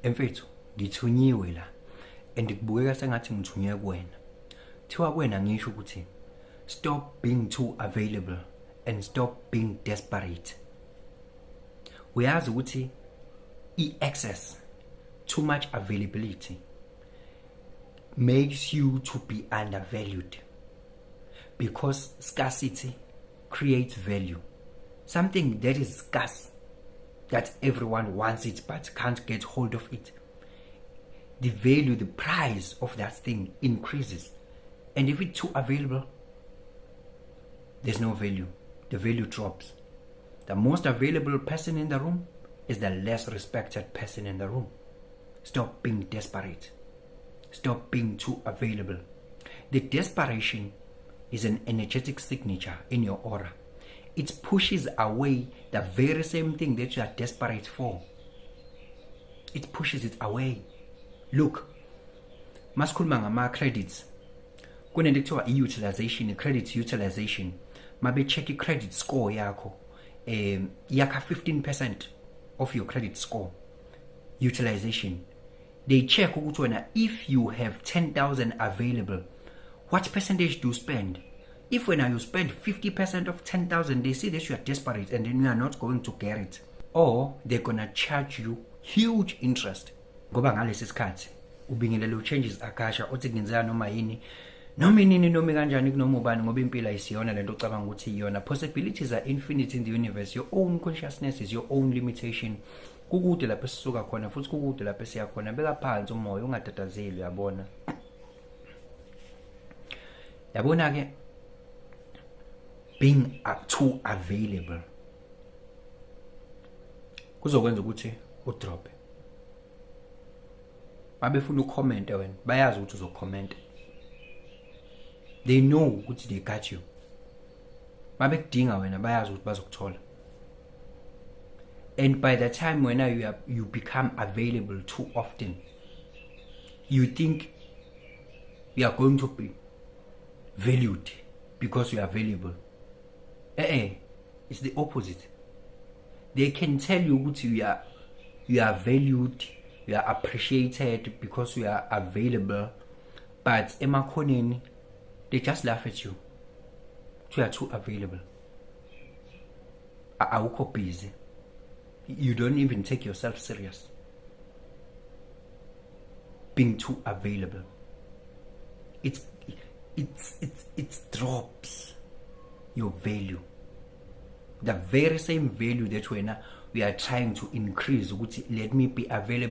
Mfethu, ngithunyiwe la and kubukeka sengathi ngithunywe kuwena. Kuthiwa kuwena ngisho ukuthi stop being too available and stop being desperate. Uyazi ukuthi i-access, too much availability makes you to be undervalued because scarcity creates value. Something that is scarce, that everyone wants it but can't get hold of it, the value, the price of that thing increases. And if it's too available, there's no value. The value drops. The most available person in the room is the less respected person in the room. Stop being desperate. Stop being too available. The desperation is an energetic signature in your aura. It pushes away the very same thing that you are desperate for. It pushes it away. Look, masikhuluma ngama-credits, kunento ekuthiwa i-utilization, i-credit utilization. Mabe-check i-credit score yakho, yakha 15% of your credit score utilization. They check ukuthi wena, if you have 10,000 available, what percentage do you spend? If when you spend 50% of 10,000, they see that you are desperate and then you are not going to get it, or they're gonna charge you huge interest. Ngoba ngalesi sikhathi ubingelele u-Changes Akasha othi kungenzeka noma yini, noma inini, noma kanjani, kunoma ubani, ngoba impilo ayisiyona lento ocabanga ukuthi iyona. Possibilities are infinite in the universe. Your own consciousness is your own limitation. Kukude lapho esisuka khona futhi kukude lapho esiya khona. Beka phansi umoya, ungatatazeli. Uyabona, yabona ke, being too available kuzokwenza ukuthi udrope. Babefuna ucommente wena, bayazi ukuthi uzokhomenta. They know ukuthi they got you. Babekudinga wena, bayazi ukuthi bazokuthola. And by the time when you become available too often, you think you are going to be valued because you are available. It's the opposite. They can tell you ukuthi you are valued, you are appreciated because you are available, but emakhoneni they just laugh at you. You are too available. Awukho busy, you don't even take yourself serious. Being too available, it drops your value, the very same value that wena we are trying to increase ukuthi let me be available.